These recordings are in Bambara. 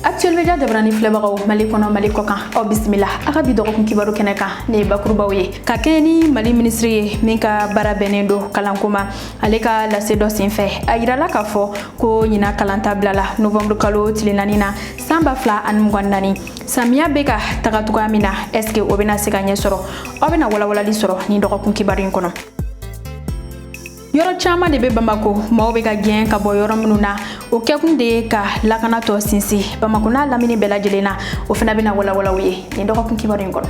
Actuel Media jabarani filɛbagaw, Mali kɔnɔ, Mali kɔ kan, aw bisimila a ka bi dɔgɔkun kibaru kɛnɛ kan. Ne ye bakurubaw ye ka kɛɲɛ ni Mali minisiri ye min ka baara bɛnnen don kalanko ma, ale ka lase dɔ senfɛ, a yirala k'a fɔ ko ɲina kalanta bilala novembre kalo tile 4 na, san 2024. Samiya bɛ ka taga cogoya min na, est ce que o bɛna se ka ɲɛ sɔrɔ? Aw bɛna walawalali sɔrɔ nin dɔgɔkun kibaru in kɔnɔ. Yɔrɔ caman de bɛ Bamako, maaw bɛ ka gɛn ka bɔ yɔrɔ minnu na. O kɛkun de ye ka lakana tɔ sinsin Bamako n'a lamini bɛɛ lajɛlen na. O fana bɛna walawalaw ye nin dɔgɔkun kibaru in kɔnɔ.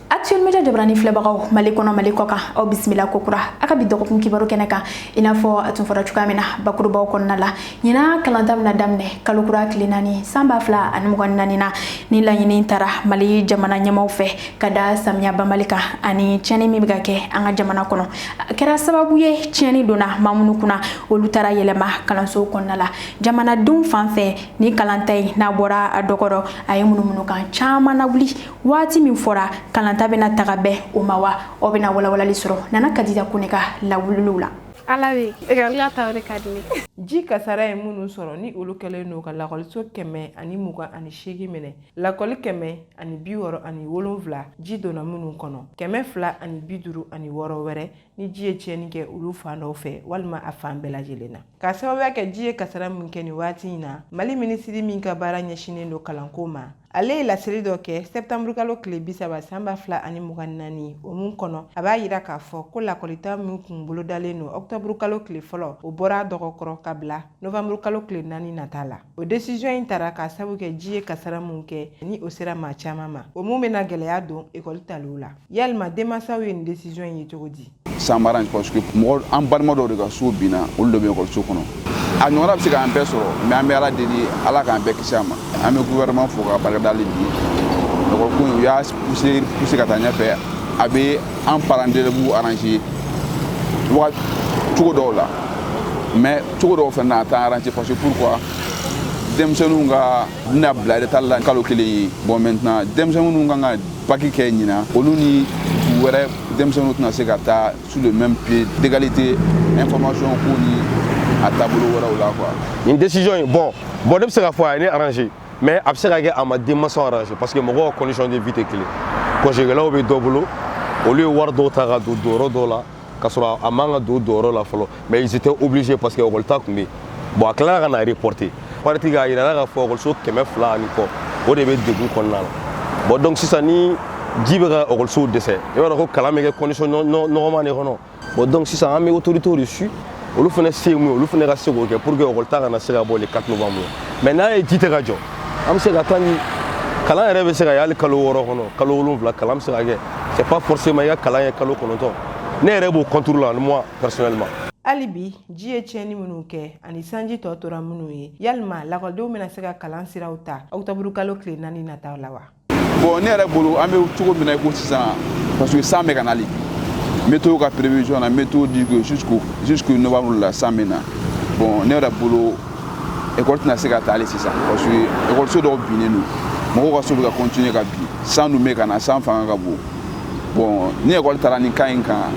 Actuel Media jabarani filɛbagaw, Mali kɔnɔ, Mali kɔ kan, aw bisimila kokura a ka bi dɔgɔkun kibaru kɛnɛ kan. I n'a fɔ a tun fɔra cogoya min na bakurubaw kɔnɔna la, ɲinan kalanta bɛna daminɛ kalo kura tile 4, san 2024 na. Ni laɲini taara Mali jamana ɲɛmaw fɛ ka da samiya banbali kan ani tiɲɛni min bɛ ka kɛ an ka jamana kɔnɔ, a kɛra sababu ye tiɲɛni donna maa minnu kunna, olu taara yɛlɛma kalanso kɔnɔna la. Jamanadenw fan fɛ, ni kalanta in n'a bɔra a dɔgɔrɔ, a ye munumunukan caman lawuli. Waati min fɔra kalanta bɛna taga bɛn o ma wa? Aw bɛna walawalali sɔrɔ Nana Kadija Kone ka lawuliliw la. Ala bɛ ekɔli ka taa, o de ka di ne. Ji kasara ye minnu sɔrɔ, ni olu kɛlen don ka lakɔliso 128 minɛ, lakɔli 167 ji donna minnu kɔnɔ, 256 wɛrɛ ni ji ye tiɲɛni kɛ olu fan dɔw fɛ walima a fan bɛɛ lajɛlen na, k'a sababuya kɛ ji ye kasara min kɛ nin waati in na. Mali minisiri min ka baara ɲɛsinnen don kalanko ma, ale ye laseli dɔ kɛ sɛptanburukalo tile 30, san 2024. O mun kɔnɔ, a b'a yira k'a fɔ ko lakɔlita min kun bolodalen don ɔkutɔburukalo tile 1, o bɔra a dɔgɔkɔrɔ ka bila novanburukalo tile 4 nata la. O desizɔn in tara k'a sabu kɛ ji ye kasara mun kɛ, ni o sera maa caman ma, o mun bɛna gɛlɛya don ekɔli taliw la. Yalima denmansaw ye nin desizɔn in ye cogo di? Ça m'arrange parce que mɔgɔ, an balima dɔw de ka so binna, olu de bɛ ekɔliso kɔnɔ. A ɲɔgɔnna bɛ se k'an bɛɛ sɔrɔ, mais an bɛ Ala deli, Ala k'an bɛɛ kisi a ma. An bɛ gouvernement fo ka barika dali bi ekɔli ko in, u y'a pousser pousser ka taa ɲɛfɛ. A bɛ an parents d'élèves arranger waga cogo dɔw la, mais cogo dɔw fana na, a t'an arranger. Parce que pourquoi? Denmisɛnninw ka bɛna bila retard la kalo kelen ye. Bon, maintenant, denmisɛnnin minnu kan ka bac kɛ ɲinan, olu ni dugu wɛrɛ denmisɛnninw tɛna se ka taa sur le même pied d'égalité, information ko ni a taabolo wɛrɛw la, quoi. Nin décision in, bon, ne bɛ se k'a fɔ a ye ne arrangé, mais a bɛ se ka kɛ a ma denmansaw arrangé, parce que mɔgɔw ka condition de vie tɛ kelen. Congé-kɛlaw bɛ dɔ bolo, olu ye wari dɔw ta ka don yɔrɔ dɔw la k'a sɔrɔ a man ka don yɔrɔ la fɔlɔ, mais ils étaient obligés parce que école ta tun bɛ yen. Bon, a tilala ka na reporter parti k'a yira k'a fɔ ekɔliso 200 ani kɔ, o de bɛ degun kɔnɔna la. Bon, donc sisan ni ji bɛ ka ekɔlisow dɛsɛ, i b'a dɔn ko kalan bɛ kɛ condition nɔgɔman de kɔnɔ. Bon, donc sisan an bɛ autorités de su, olu fana se ye mun ye, olu fana ka se k'o kɛ pour que ekɔli ta kana se ka bɔ le 4 novembre. Mais n'a ye ji tɛ ka jɔ, an bɛ se ka taa ni kalan yɛrɛ bɛ se ka ye hali kalo 6 kɔnɔ, kalo 7, kalan bɛ se ka kɛ. C'est pas forcément i ka kalan ye kalo 9. Ne yɛrɛ b'o contre la, moi personnellement. Hali bi, ji ye tiɲɛni minnu kɛ ani sanji tɔ tora minnu ye, yalima lakɔlidenw bɛna se ka kalan siraw ta ɔkutɔburukalo tile 4 nataw la wa? Bon, ne yɛrɛ bolo, an bɛ cogo min na i ko sisan, parce que san bɛ ka na hali bi. Météo ka prévision na, météo dit que jusqu'au novembre la, san bɛ na. Bon, ne yɛrɛ bolo, école tɛna se ka taa hali sisan, parce que école dɔw binnen don, mɔgɔw ka so bɛ ka continuer ka bin, san dun bɛ ka na, san fanga ka bon. Bon, ni école taara nin cas in kan,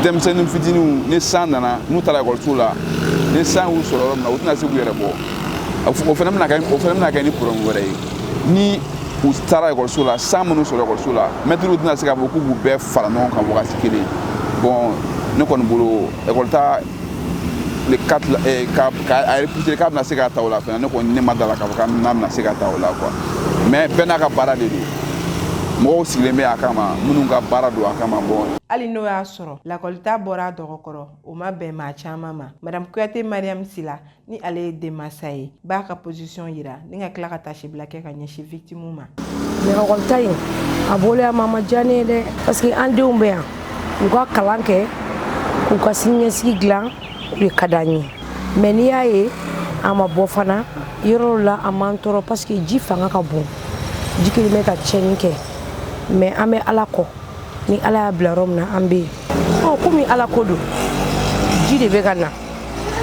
denmisɛnnin fitininw, ni san nana, n'u taara ekɔliso la, ni san y'u sɔrɔ yɔrɔ min na, u tɛna se k'u yɛrɛ bɔ. O fana bɛna kɛ ni problème wɛrɛ ye. Ni u taara ekɔliso la, san minnu sɔrɔ ekɔliso la, mɛtiriw tɛna se k'a fɔ k'u b'u bɛɛ fara ɲɔgɔn kan wagati kelen. Bon, ne kɔni bolo, ekɔli ta le 4 ka a repousser k'a bɛna se ka ta o la fana, ne kɔni, ne ma da la k'a fɔ k'a bɛna se ka ta o la, quoi. Mais bɛɛ n'a ka baara de don, mɔgɔw sigilen bɛ a kama, minnu ka baara don a kama. Bon, hali n'o y'a sɔrɔ lakɔlita bɔra a dɔgɔkɔrɔ, o ma bɛn maa caman ma. Madame Kuyate Mariam Sila, ni ale ye denmansa ye, b'a ka position yira ni ka tila ka tasibila kɛ ka ɲɛsin victime ma. Mais ekɔlita in a bolo a ma ma diya ne ye dɛ, parce que an denw bɛ yan, u ka kalan kɛ k'u ka siniɲɛsigi dilan, o de ka d'an ye. Mais n'i y'a ye a ma bɔ fana, yɔrɔ la a m'an tɔɔrɔ, parce que ji fanga ka bon, ji kelen bɛ ka tiɲɛni kɛ. Mais an bɛ Ala kɔ, ni Ala y'a bila yɔrɔ min na, an bɛ yen. Ɔ, komi Ala ko don, ji de bɛ ka na,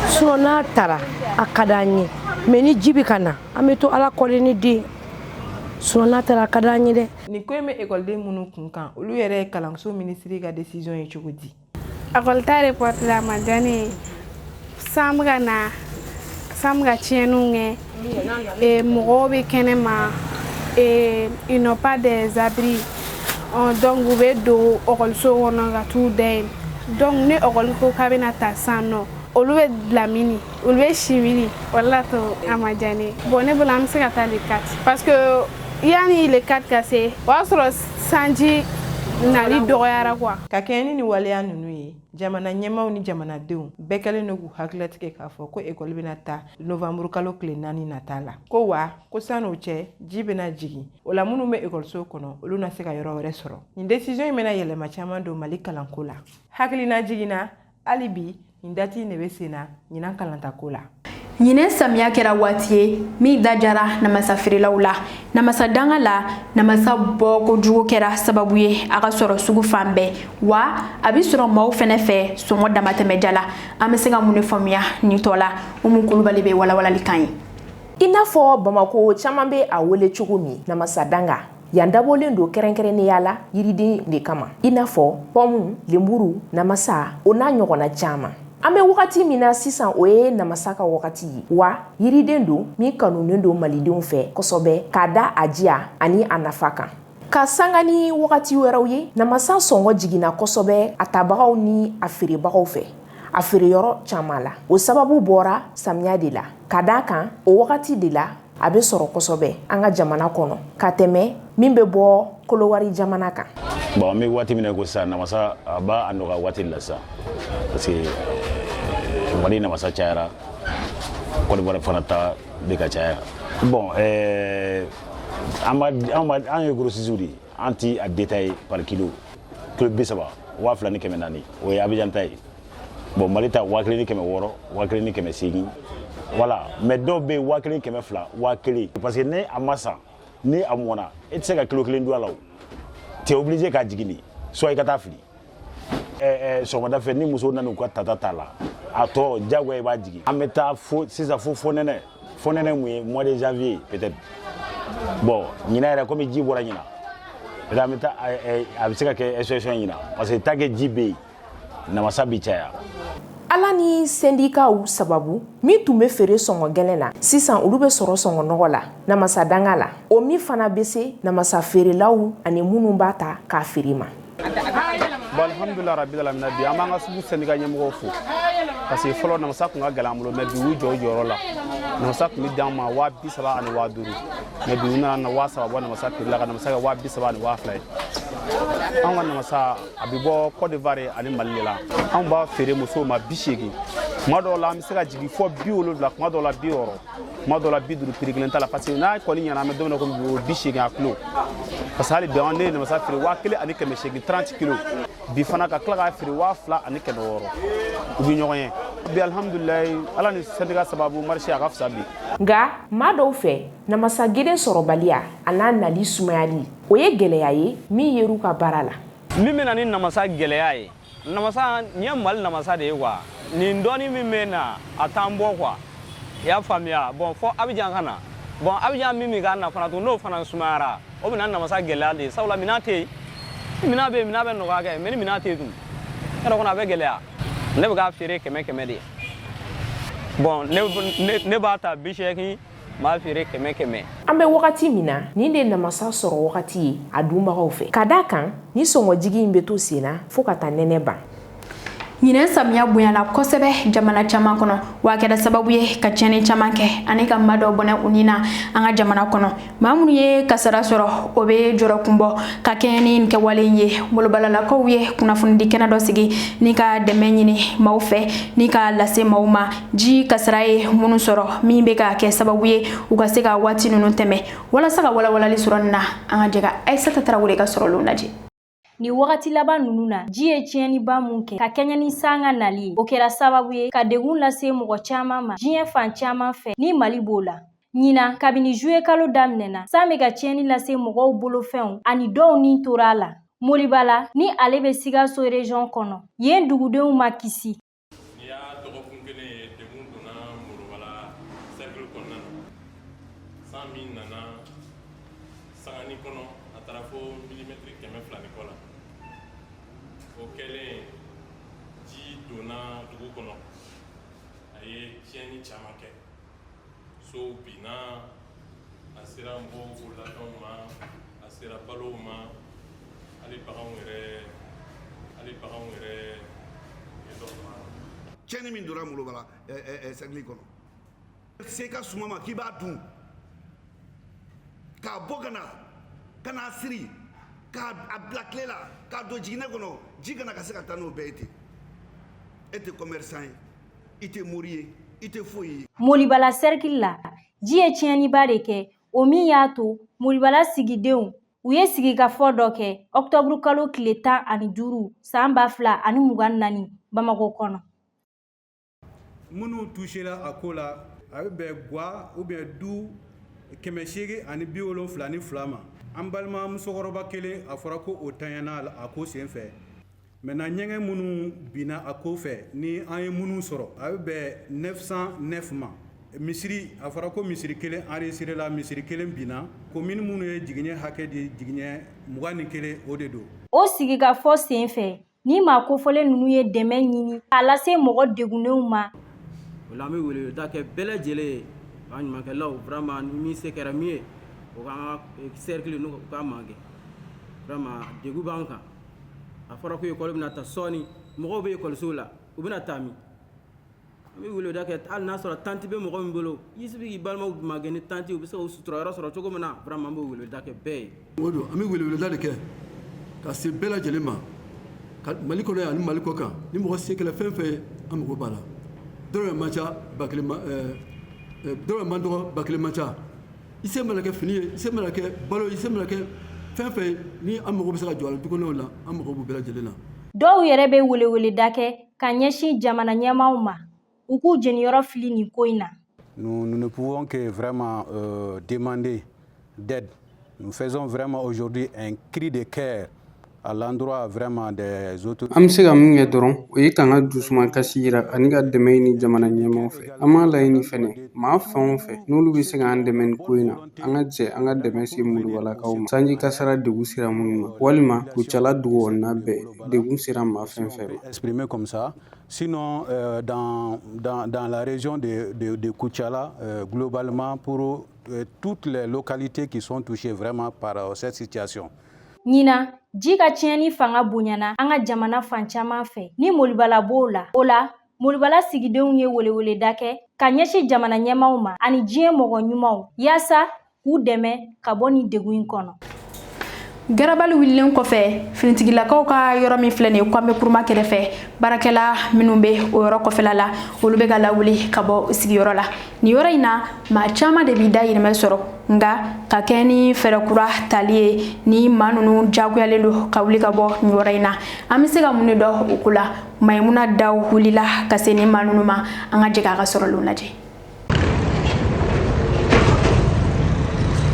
sinon n'a taara a ka d'an ye. Mais ni ji bɛ ka na, an bɛ to Ala kɔ de ni den, sinon n'a taara a ka d'an ye dɛ. Nin ko in bɛ ekɔliden minnu kun kan, olu yɛrɛ ye kalanso minisiri ka décision ye cogo di? Ekɔli ta reporter la, a ma diya ne ye. San bɛ ka na. San bɛ ka tiɲɛniw kɛ, mɔgɔw bɛ kɛnɛma, ils n'ont pas des abris, donc u bɛ don ekɔliso kɔnɔ ka t'u da yen. Donc ni ekɔli ko k'a bɛna ta sisan nɔ, olu bɛ bila mini, olu bɛ si mini, o de la to a ma diya ne ye. Bon, ne bolo an bɛ se ka taa le 4, parce que yanni le 4 ka se, o y'a sɔrɔ sanji nali dɔgɔyara quoi. Ka kɛɲɛ ni nin waleya ninnu ye, jamana ɲɛmaw ni jamanadenw bɛɛ kɛlen don k'u hakililatigɛ k'a fɔ ko ekɔli bɛna ta novanburu kalo tile 4 nata la, ko wa ko san'o cɛ ji bɛna jigin. O la, minnu bɛ ekɔliso kɔnɔ, olu na se ka yɔrɔ wɛrɛ sɔrɔ. Nin décision in bɛna yɛlɛma caman don Mali kalanko la. Hakilina jiginna, hali bi nin date in de bɛ sen na ɲinan kalantako la. Ɲinɛ samiya kɛra waati ye min da jara namasa feerelaw la. Namasa danga la, namasa bɔ kojugu kɛra sababu ye a ka sɔrɔ sugu fan bɛɛ, wa a bɛ sɔrɔ maaw fɛnɛ fɛ sɔngɔ damatɛmɛja la. An bɛ se ka mun de faamuya nin tɔ la? Umu Kulubali bɛ walawalali kan ye. I n'a fɔ Bamako caman bɛ a wele cogo min, namasa danga yan dabɔlen don kɛrɛnkɛrɛnnenya la yiriden de kama, i n'a fɔ pɔmu, lemuru, namasa, o n'a ɲɔgɔnna caman. An bɛ wagati min na sisan, o ye namasa ka wagati ye, wa yiriden don min kanunen don malidenw fɛ kosɛbɛ k'a da a diya ani a nafa kan. Ka sanga ni wagati wɛrɛw ye, namasa sɔngɔ jiginna kosɛbɛ a tabagaw ni a feerebagaw fɛ a feereyɔrɔ caman la. O sababu bɔra samiya de la, ka d'a kan o wagati de la a bɛ sɔrɔ kosɛbɛ an ka jamana kɔnɔ ka tɛmɛ min bɛ bɔ Kolowari jamana kan. Bon, an bɛ waati min na ko sisan, namasa a b'a a nɔgɔya waati de la sisan, parce que Mali namasa cayara, Côte d'Ivoire fana ta bɛ ka caya. Bon, an b'a an b'a an ye grossistes de ye, an ti a détaillé par kilo. Kilo 30, 2400, o ye Abidjan ta ye. Bon, Mali ta, 1600, 1800, voilà. Mais dɔw bɛ yen, 1200, 1000, parce que ni a ma san, ni a mɔnna, e tɛ se ka kilo kelen dun a la. O tu es obligé k'a jigin de, soit i ka taa fili. Sɔgɔmada fɛ, ni musow nana u ka tata t'a la, a tɔ diyagoya i b'a jigin. An bɛ taa fo sisan fo fonɛnɛ. Fonɛnɛ mun ye? Mois de janvier peut-être. Bon, ɲinan yɛrɛ, komi ji bɔra ɲinan, peut-être an bɛ taa, a bɛ se ka kɛ exception ɲinan, parce que tant que ji bɛ yen, namasa bi caya. Ala ni sɛndikaw sababu min tun bɛ feere sɔngɔ gɛlɛn na, sisan olu bɛ sɔrɔ sɔngɔ nɔgɔ la namasa danga la, o min fana bɛ se namasa feerelaw ani minnu b'a ta k'a feere ma. Bon, alhamdulilah rabil alamina. Bi an b'an ka sugu syndicat ɲɛmɔgɔw fo, parce que fɔlɔ namasa tun ka gɛlɛn an bolo, mais bi u jɔ u jɔyɔrɔ la. Namasa tun bɛ d'an ma 30 ani 5000, mais bi u nana na 3000 bɔ namasa prix la, ka namasa kɛ 30 ani 2000 ye. Anw ka namasa, a bɛ bɔ Côte d'Ivoire ani Mali de la. Anw b'a feere musow ma 80. Tuma dɔw la, an bɛ se ka jigin fɔ 70, tuma dɔw la 60, tuma dɔw la 50. Prix kelen t'a la, parce que n'a kɔni ɲɛna, an bɛ don min na komi bi, o ye 80 a kilo, parce que hali bi ne ye namasa feere 1800, 30 kilo. Bi fana ka tila k'a feere 2600. U bɛ ɲɔgɔn ye bi, alihamudulilayi, Ala ni syndicat sababu, marché a ka fisa bi. Nka maa dɔw fɛ, namasa geden sɔrɔbaliya a n'a nali sumayali, o ye gɛlɛya ye min yer'u ka baara la. Min bɛ na ni namasa gɛlɛya ye, namasa nin ye Mali namasa de ye quoi. Nin dɔɔni min bɛ na, a t'an bɔ quoi, i y'a faamuya? Bon, fɔ Abidjan ka na. Bon, Abidjan min bɛ ka na fana tun, n'o fana sumayara, o bɛ na namasa gɛlɛya de ye, sabula minɛn tɛ yen. Ni minɛn bɛ yen, minɛn bɛ nɔgɔya kɛ, mais ni minɛn tɛ yen tun, yɔrɔ kɔnɔ a bɛ gɛlɛya. Ne bɛ k'a feere 100 100 de ye. Bon, ne b'a ta 80, n b'a feere 100 100. An bɛ wagati min na, nin de namasa sɔrɔ wagati ye a dunbagaw fɛ, ka d'a kan ni sɔngɔjigi in bɛ to sen na fo ka taa nɛnɛ ban. Ɲinɛ samiya bonyana kosɛbɛ jamana caman kɔnɔ, wa a kɛra sababu ye ka tiɲɛni caman kɛ ani ka maa dɔw bɔnɛ u ni na an ka jamana kɔnɔ. Maa minnu ye kasara sɔrɔ, o bɛ jɔrɔ kunbɔ ka kɛɲɛ ni nin kɛwale in ye. Molobalalakaw ye kunnafonidi kɛnɛ dɔ sigi ni ka dɛmɛ ɲini maaw fɛ ni ka lase maaw ma ji kasara ye minnu sɔrɔ, min bɛ ka kɛ sababu ye u ka se ka waati ninnu tɛmɛ. Walasa ka walawalali sɔrɔ nin na, an ka jɛ ka Ayisata Tarawele ka sɔrɔlenw lajɛ. Ni wagati laban ninnu na, ji ye tiɲɛniba mun kɛ ka kɛɲɛ ni san ka nali ye, o kɛra sababu ye ka degun lase mɔgɔ caman ma diɲɛ fan caman fɛ, ni Mali b'o la. Ɲinan, kabini juye kalo daminɛna, san bɛ ka tiɲɛni lase mɔgɔw bolofɛnw ani dɔw ni tora a la. Molibala ni ale bɛ Sikaso région kɔnɔ, yen dugudenw ma kisi. N'i y'a dɔgɔkun kelen ye, degun donna Molobala cercle kɔnɔna na. San min nana sangani kɔnɔ, a taara fo milimɛtiri 200 ni kɔ la. O kɛlen, ji donna dugu kɔnɔ, a ye tiɲɛni caman kɛ. Sow binna, a sera mɔgɔw bololafɛnw ma, a sera balow ma, hali baganw yɛrɛ, hali baganw yɛrɛ ye dɔ sɔrɔ a la. Tiɲɛni min donna Molobala cercle kɔnɔ, se ka suma ma k'i b'a dun k'a bɔ ka na siri k'a bila tile la k'a don jiginɛ kɔnɔ, ji kana ka se ka taa n'o bɛɛ ye ten. E tɛ commerçant ye, i tɛ mori ye, i tɛ foyi ye. Molibala cercle la, ji ye tiɲɛniba de kɛ, o min y'a to Molibala sigidenw u ye sigikafɔ dɔ kɛ ɔkutɔburu kalo tile 15 san 2024 Bamakɔ kɔnɔ. Minnu touché a ko la, a bɛ bɛn gwa ou bien du 872 ma. An balima musokɔrɔba kelen, a fɔra ko o tanyana a ko sen fɛ. Maintenant, ɲɛgɛn minnu binna a ko fɛ ni an ye minnu sɔrɔ, a bɛ bɛn 909 ma. Misiri, a fɔra ko misiri kelen enregistré la, misiri kelen binna. Commune minnu ye jigiɲɛ hakɛ di, jigiɲɛ 21, o de don. O sigikafɔ sen fɛ, ni maa kofɔlen ninnu ye dɛmɛ ɲini k'a lase mɔgɔ degunnenw ma. O la, an bɛ weleweleda kɛ bɛɛ lajɛlen ye, ba ɲumankɛlaw, vraiment, ni min se kɛra min ye, o k'an ka cercle n'u k'a magɛn. Vraiment, degun b'an kan. A fɔra ko ekɔli bɛna ta sɔɔni, mɔgɔw bɛ ekɔlisow la, u bɛna taa min? An bɛ weleweleda kɛ, hali n'a sɔrɔ tente bɛ mɔgɔ min bolo, i bɛ k'i balimaw magɛn ni tente, u bɛ se k'u sutura yɔrɔ sɔrɔ cogo min na. Vraiment, an b'o weleweleda kɛ bɛɛ ye. O don, an bɛ weleweleda de kɛ ka se bɛɛ lajɛlen ma, ka Mali kɔnɔ yan ani Mali kɔ kan. Ni mɔgɔ se kɛra fɛn fɛn ye, an mago b'a la. Dɔrɔmɛ man ca, 1000 ma, dɔrɔmɛ man dɔgɔ, 1000 man ca. I se mana kɛ fini ye, i se mana kɛ balo ye, i se mana kɛ fɛn fɛn ye, ni an mago bɛ se ka jɔ a la du kɔnɔw la, an mago b'u bɛɛ lajɛlen na. Dɔw yɛrɛ bɛ weleweleda kɛ ka ɲɛsin jamana ɲɛmaaw ma, u k'u jeniyɔrɔ fili nin ko in na. Nous, nous ne pouvons que vraiment demander d'aide. Nous faisons vraiment aujourd'hui un cri de cœur à l'endroit vraiment des autorités. An bɛ se ka min kɛ dɔrɔn, o ye k'an ka dusumakasi yira ani ka dɛmɛ ɲini jamana ɲɛmaaw fɛ. An b'a laɲini fɛnɛ, maa fɛn o fɛn n'olu bɛ se k'an dɛmɛ nin ko in na, an ka jɛ an ka dɛmɛ se Moribalakaw ma, sanji kasara degun sera minnu ma, walima Kucala dugu kɔnɔna bɛɛ degun sera maa fɛn fɛn ma. Exprimer comme ça. Sinon, dans la région de Koutiala, globalement, pour toutes les localités qui sont touchées vraiment par cette situation. Ɲinan, ji ka tiɲɛni fanga bonyana an ka jamana fan caman fɛ, ni Molibala b'o la. O la, Molibala sigidenw ye weleweleda kɛ ka ɲɛsin jamana ɲɛmaaw ma ani diɲɛ mɔgɔ ɲumanw, yaasa k'u dɛmɛ ka bɔ nin degun in kɔnɔ. Garabali wulilen kɔfɛ, finitigilakaw ka yɔrɔ min filɛ nin ye Kwame Nkrumah kɛrɛfɛ, baarakɛla minnu bɛ o yɔrɔ kɔfɛla la, olu bɛ ka lawuli ka bɔ sigiyɔrɔ la. Nin yɔrɔ in na, maa caman de b'i dahirimɛ sɔrɔ, nka ka kɛ ni fɛɛrɛ kura tali ye, ni maa ninnu jagoyalen don ka wuli ka bɔ nin yɔrɔ in na. An bɛ se ka mun de dɔn o ko la? Mayimuna Daw wulila ka se nin maa ninnu ma. An ka jɛ k'a ka sɔrɔlenw lajɛ.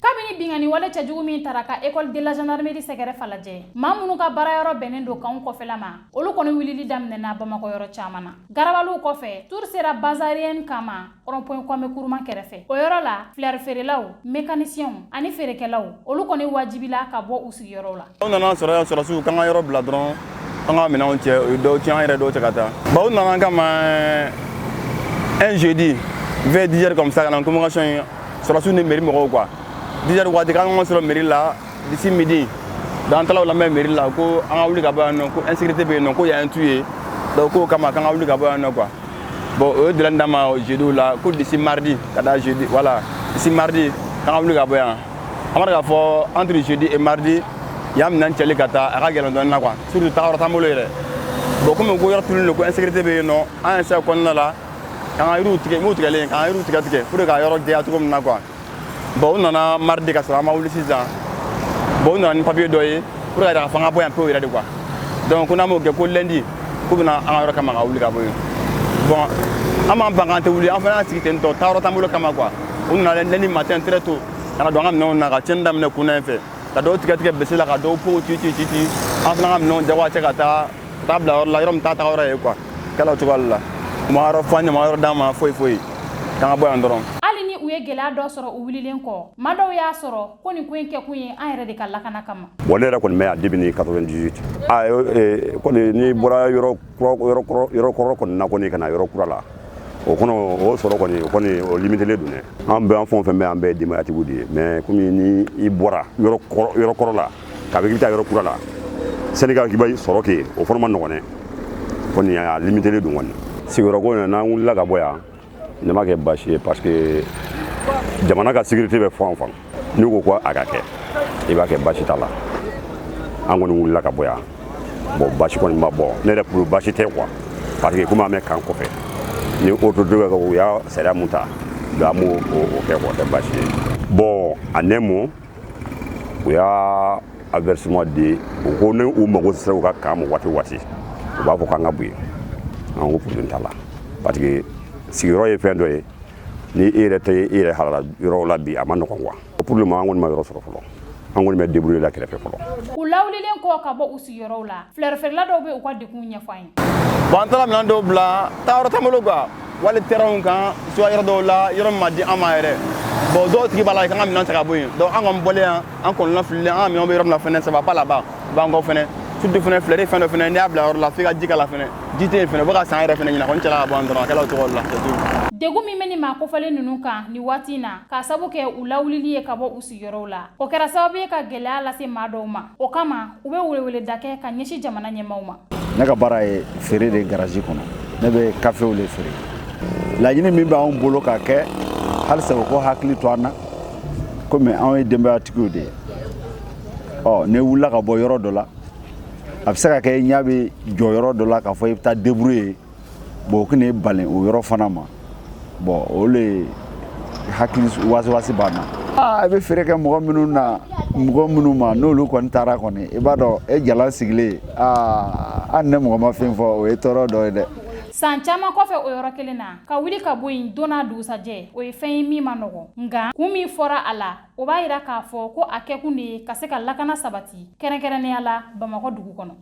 Kabini bingani wale cɛjugu min tara ka école de la gendarmerie sɛgɛrɛ Falajɛ, maa minnu ka baarayɔrɔ bɛnnen don kanw kɔfɛla ma, olu kɔni wulili daminɛna Bamakɔ yɔrɔ caman na. Garabaliw kɔfɛ, tour sera base aérienne kama, rond-point Kwame Nkrumah kɛrɛfɛ. O yɔrɔ la, fleur feerelaw, mécaniciens ani feerekɛlaw, olu kɔni wajibila ka bɔ u sigiyɔrɔw la. Anw nana sɔrɔ yan, sɔrɔsiw k'an ka yɔrɔ bila dɔrɔn, an ka minɛnw cɛ, u ye dɔw tiɲɛ, an yɛrɛ dɔw cɛ ka taa. Bon, u nana an kama un jeudi vers 10 heures comme ça, ka na convocation ye, sɔrɔsiw ni mairie mɔgɔw quoi. 10 heures waati k'an ka sɔrɔ mairie la d'ici midi. Donc an taara o lamɛn mairie la ko an ka wuli ka bɔ yan nɔ, ko insécurité bɛ yen nɔ, ko yan ye tu ye. Donc k'o kama k'an ka wuli ka bɔ yan nɔ quoi. Bon, o ye délai d'an ma jeudi la ko d'ici mardi ka taa jeudi, voilà, d'ici mardi k'an ka wuli ka bɔ yan. An b'a dɔn k'a fɔ entre jeudi et mardi, yan minɛn cɛli ka taa, a ka gɛlɛn dɔɔnin na quoi, surtout tagayɔrɔ t'an bolo yɛrɛ. Bon, komi ko yɔrɔ tununnen don, ko insécurité bɛ yen nɔ, an y'a essayer kɔnɔna la k'an ka yiriw tigɛ, m'u tigɛlen, k'an ka yiriw tigɛ tigɛ pour que ka yɔrɔ jɛya cogo min na quoi. Bon, u nana mardi ka sɔrɔ an ma wuli sisan. Bon, u nana ni papier dɔ ye pour ka yira k'a fɔ an ka bɔ yan pewu yɛrɛ de quoi. Donc ko n'an m'o kɛ, ko lundi k'u bɛna an ka yɔrɔ kama ka wuli ka bɔ yen. Bon, an m'an ban k'an tɛ wuli, an fana y'an sigi ten tɔ, taayɔrɔ t'an bolo kama quoi. U nana lundi matin très tôt ka na don an ka minɛnw na, ka tiɲɛni daminɛ kun na in fɛ, ka dɔw tigɛ tigɛ bese la, ka dɔw pow ci ci ci ci. An fana ka minɛnw jagoya cɛ ka taa ka taa bila yɔrɔ la, yɔrɔ min t'a tagayɔrɔ ye quoi. Kɛla o cogoya de la. U ma yɔrɔ fɔ an ye, u ma yɔrɔ d'an ma, foyi foyi, k'an ka bɔ yan dɔrɔn. Hali ni u ye gɛlɛya dɔ sɔrɔ u wulilen kɔ, maa dɔw y'a sɔrɔ ko nin ko in kɛkun ye an yɛrɛ de ka lakana kama. Bon, ne yɛrɛ kɔni bɛ yan depuis 98. Ah, kɔni n'i bɔra yɔrɔ kura, yɔrɔ kɔrɔ, yɔrɔ kɔrɔ kɔni na kɔni ka na yɔrɔ kura la, O kɔnɔ, o sɔrɔ kɔni, o kɔni o limitelen don dɛ. An bɛɛ, an fɛn o fɛn bɛ, an bɛɛ ye denbayatigiw de ye. Mais komi ni i bɔra yɔrɔ kɔrɔ, yɔrɔ kɔrɔ la, k'a fɔ k'i bɛ taa yɔrɔ kura la, sani k'i bɛ sɔrɔ kɛ, o fana ma nɔgɔn dɛ. Kɔni a limitelen don kɔni. Sigiyɔrɔko in na, n'an wulila ka bɔ yan, ne ma kɛ baasi ye, parce que jamana ka sécurité bɛ fan o fan, n'u ko ko a ka kɛ, i b'a kɛ, baasi t'a la. An kɔni wulila ka bɔ yan. Bon, baasi kɔni ma bɔ ne yɛrɛ bolo, baasi tɛ quoi, parce que komi an bɛ kan kɔfɛ, ni autorité bɛ u y'a sariya mun ta, donc an b'o o kɛ quoi, o tɛ baasi ye. Bon, en un mot, u y'a avertissement di, u ko ni u mago sera u ka camp ma waati o waati, u b'a fɔ k'an ka bɔ yen. An ko problème t'a la, parce que sigiyɔrɔ ye fɛn dɔ ye, ni e yɛrɛ tɛ e yɛrɛ halala yɔrɔ la bi, a ma nɔgɔn quoi. Pour le moment, an kɔni ma yɔrɔ sɔrɔ fɔlɔ, an kɔni bɛ débrouiller la kɛrɛfɛ fɔlɔ. U lawulilen kɔ ka bɔ u sigiyɔrɔw la, fleur feerela dɔw bɛ u ka degun ɲɛfɔ an ye. Bon, an taara minɛn dɔw bila, taayɔrɔ t'an bolo quoi, wali terrain kan, soit yɔrɔ dɔw la, yɔrɔ min ma di an ma yɛrɛ. Bon, dɔw tigi b'a la k'an ka minɛn ta ka bɔ yen. Donc an kɔni bɔlen yan, an kɔnɔna fililen, an ka minɛnw bɛ yɔrɔ min na fɛnɛ, ça va pas là-bas. B'an kɔ fɛnɛ, surtout fɛnɛ, fleur fɛn dɔ fɛnɛ, n'i y'a bila yɔrɔ la, f'i ka ji k'a la fɛnɛ, ji tɛ yen fɛnɛ, u bɛ ka san yɛrɛ fɛnɛ ɲina kɔni cɛla ka bɔ yan dɔrɔn, a kɛla o cogo de la, c'est tout. Degun min bɛ nin maa kofɔlen ninnu kan nin waati in na, k'a sabu kɛ u lawulili ye ka bɔ u sigiyɔrɔw la, o kɛra sababu ye ka gɛlɛya lase maa dɔw ma. O kama, u bɛ weleweleda kɛ ka ɲɛsin jamana ɲɛmaaw ma. Ne ka baara ye feere de garage kɔnɔ. Ne bɛ kafew de feere. Laɲini min b'anw bolo ka kɛ halisa, u ko hakili to an na, komi anw ye denbayatigiw de ye. Ɔ n'i wulila ka bɔ yɔrɔ dɔ la, a bɛ se ka kɛ i ɲɛ bɛ jɔ yɔrɔ dɔ la k'a fɔ i bɛ taa débrouiller. Bon, o kana bali o yɔrɔ fana ma. Bon, o le hakili wasiwasi b'an na. Aa, i bɛ feere kɛ mɔgɔ minnu na, mɔgɔ minnu ma, n'olu kɔni taara kɔni, i b'a dɔn e jalan sigilen, aa, hali ne mɔgɔ ma fɛn fɔ, o ye tɔɔrɔ dɔ ye dɛ. San caman kɔfɛ, o yɔrɔ kelen na, ka wuli ka bɔ yen don n'a dugusajɛ, o ye fɛn ye min ma nɔgɔn. Nka kun min fɔra a la, o b'a yira k'a fɔ ko a kɛkun de ye ka se ka lakana sabati, kɛrɛnkɛrɛnnenya la Bamakɔ dugu kɔnɔ.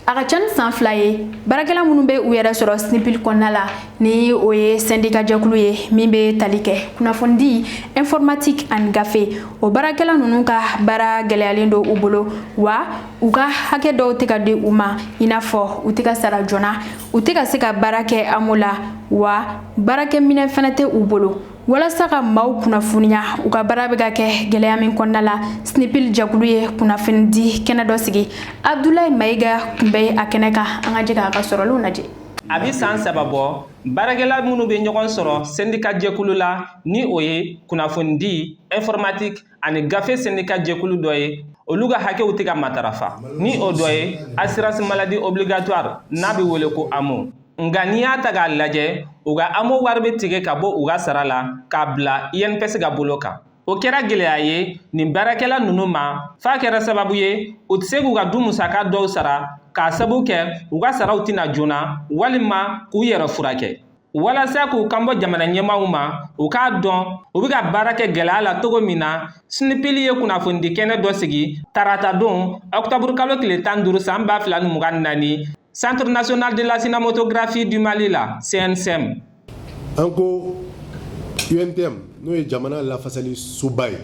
A ka ca ni san 2 ye, baarakɛla minnu bɛ u yɛrɛ sɔrɔ SNPIL kɔnɔna la, ni o ye syndicat jɛkulu ye min bɛ tali kɛ kunnafonidi, informatique ani gafe, o baarakɛla ninnu ka baara gɛlɛyalen don u bolo wa u ka hakɛ dɔw tɛ ka di u ma, i n'a fɔ u tɛ ka sara joona, u tɛ ka se ka baara kɛ AMO la, wa baarakɛminɛn fana tɛ u bolo. Walasa ka maaw kunnafoniya u ka baara bɛ ka kɛ gɛlɛya min kɔnɔna la, SNPIL jɛkulu ye kunnafonidi kɛnɛ dɔ sigi. Abdoulaye Mayiga tun bɛ a kɛnɛ kan. An ka jɛ k'a ka sɔrɔlenw lajɛ. A bɛ san 3 bɔ, baarakɛla minnu bɛ ɲɔgɔn sɔrɔ syndicat jɛkulu la, ni o ye kunnafonidi, informatique ani gafe syndicat jɛkulu dɔ ye, olu ka hakɛw tɛ ka matarafa, ni o dɔ ye assurance maladie obligatoire, n'a bɛ wele ko AMO. Nka n'i y'a ta k'a lajɛ, u ka AMO wari bɛ tigɛ ka bɔ u ka sara la k'a bila INPS ka bolo kan. O kɛra gɛlɛya ye nin baarakɛla ninnu ma, f'a kɛra sababu ye u tɛ se k'u ka du musaka dɔw sara, k'a sababu kɛ u ka saraw tɛna joona, walima k'u yɛrɛ furakɛ. Walasa k'u kanbɔ jamana ɲɛmaaw ma, u k'a dɔn u bɛ ka baara kɛ gɛlɛya la cogo min na, SNPIL ye kunnafonidi kɛnɛ dɔ sigi tarata don, ɔkutɔburu kalo tile 15 san 2024, Centre national de la cinématographie du Mali la, CNCM. An ko UNTM, n'o ye jamana lafasali soba ye,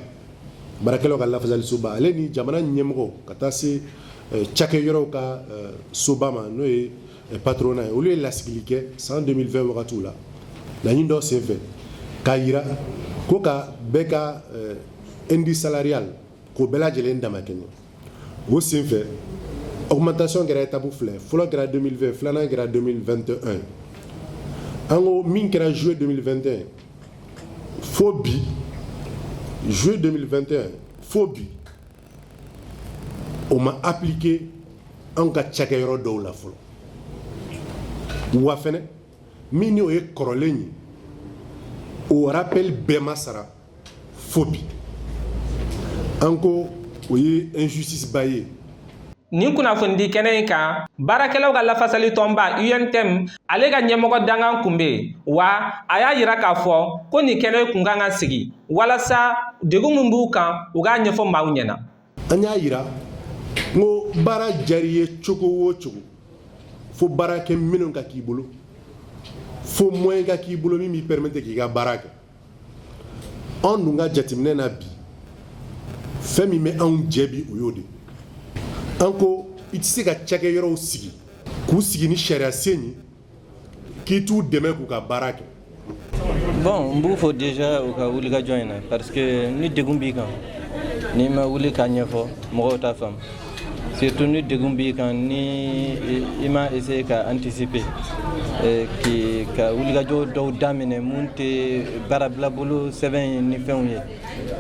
baarakɛlaw ka lafasali soba, ale ni jamana ɲɛmɔgɔ ka taa se cakɛyɔrɔw ka soba ma, n'o ye patronat ye, olu ye lasigili kɛ san 2020 wagatiw la, laɲini dɔ senfɛ k'a yira ko ka bɛɛ ka indice salarial k'o bɛɛ lajɛlen damakɛɲɛ. O senfɛ, augmentation kɛra étape fila ye. Fɔlɔ kɛra 2020, filanan kɛra 2021. An ko min kɛra juillet 2021 fo bi, juillet 2021 fo bi, o ma appliqué anw ka cakɛyɔrɔ dɔw la fɔlɔ. Wa fɛnɛ, min ni o ye kɔrɔlen ye, o rappel bɛɛ ma sara fo bi. An ko o ye injustice ba ye. Nin kunnafonidi kɛnɛ in kan, baarakɛlaw ka lafasali tɔnba UNTM, ale ka ɲɛmɔgɔ dankan kun bɛ yen wa. A y'a yira k'a fɔ ko nin kɛnɛ kun kan ka sigi walasa degun min b'u kan, u k'a ɲɛfɔ maaw ɲɛna. An y'a yira n ko baara diyar'i ye cogo o cogo, fo baarakɛ minɛnw ka k'i bolo, fo moyen ka k'i bolo min b'i permettre k'i ka baara kɛ. Anw dun ka jateminɛ na bi, fɛn min bɛ anw jɛ bi, o y'o de. An ko i tɛ se ka cakɛyɔrɔw sigi K'u sigi ni sariya sen ye k'i t'u dɛmɛ k'u ka baara kɛ. Bon, n b'u fo déjà u ka wulikajɔ in na, parce que ni degun b'i kan, n'i ma wuli k'a ɲɛfɔ, mɔgɔw t'a faamu. Surtout ni degun b'i kan, ni i ma essayer ka anticiper, ka wulikajɔ dɔw daminɛ mun tɛ baarabila bolo sɛbɛn ye ni fɛnw ye,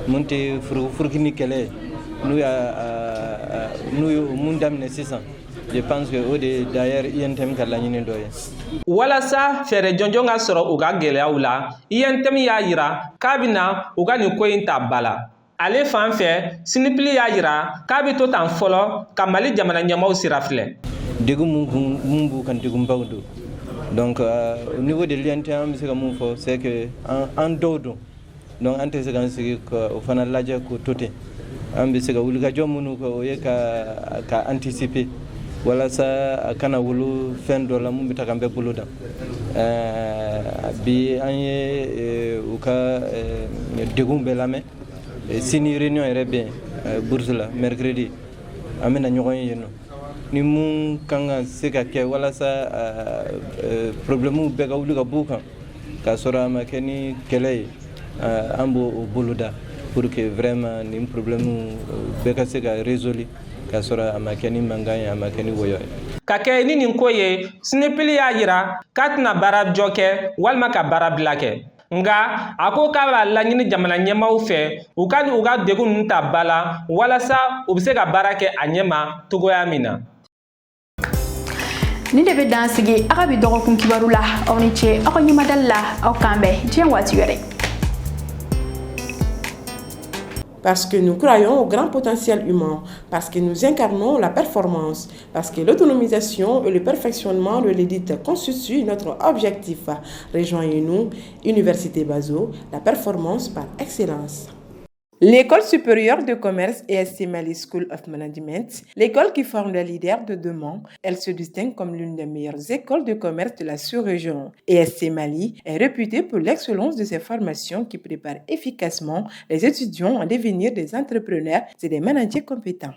mun tɛ furuki ni kɛlɛ ye, n'u ye mun daminɛ sisan, je pense que o de ye d'ailleurs UNTM ka laɲini dɔ ye. Walasa fɛɛrɛ jɔnjɔn ka sɔrɔ u ka gɛlɛyaw la, UNTM y'a yira k'a bɛna u ka nin ko in ta ba la. Ale fan fɛ, SYNPLCS y'a yira k'a bɛ to tan fɔlɔ ka Mali jamana ɲɛmaaw sira filɛ. Degun mun b'u kan, degunbaw don. Donc au niveau de l'UNTM, an bɛ se ka mun fɔ, c'est que an dɔw don, donc an tɛ se k'an sigi ka o fana lajɛ k'o to ten. An bɛ se ka wulikajɔ minnu kɛ, o ye ka anticiper walasa a kana wolo fɛn dɔ la mun bɛ taa k'an bɛɛ bolo dan. Bi an ye u ka degun bɛɛ lamɛn. Sini réunion yɛrɛ bɛ yen bourse la, mercredi an bɛna ɲɔgɔn ye yen nɔ. Ni mun kan ka se ka kɛ walasa problème bɛɛ ka wuli ka b'u kan k'a sɔrɔ a ma kɛ ni kɛlɛ ye, an b'o o boloda pour que vraiment nin problème bɛɛ ka se ka résolu k'a sɔrɔ a ma kɛ ni mankan ye, a ma kɛ ni wɔyɔ ye. Ka kɛ ni nin ko ye, SYNPLCS y'a yira k'a tɛna baara jɔ kɛ walima ka baara bila kɛ, nka a ko k'a b'a laɲini jamana ɲɛmaaw fɛ u ka degun ninnu ta ba la walasa u bɛ se ka baara kɛ a ɲɛma togoya min na. Nin de bɛ dan sigi a ka bi dɔgɔkun kibaru la. Aw ni ce aw ka ɲɛmadali la. Aw k'an bɛn diɲɛ waati wɛrɛ. Parce que nous croyons au grand potentiel humain, parce que nous incarnons la performance, parce que l'autonomisation et le perfectionnement de l'élite constituent notre objectif. Rejoignez-nous, Université Bazo, la performance par excellence. L'école supérieure de commerce ESC Mali School of Management, l'école qui forme les leaders de demain, elle se distingue comme l'une des meilleures écoles de commerce de la sous-région. ESC Mali est réputée pour l'excellence de ses formations qui préparent efficacement les étudiants à devenir des entrepreneurs et des managers compétents.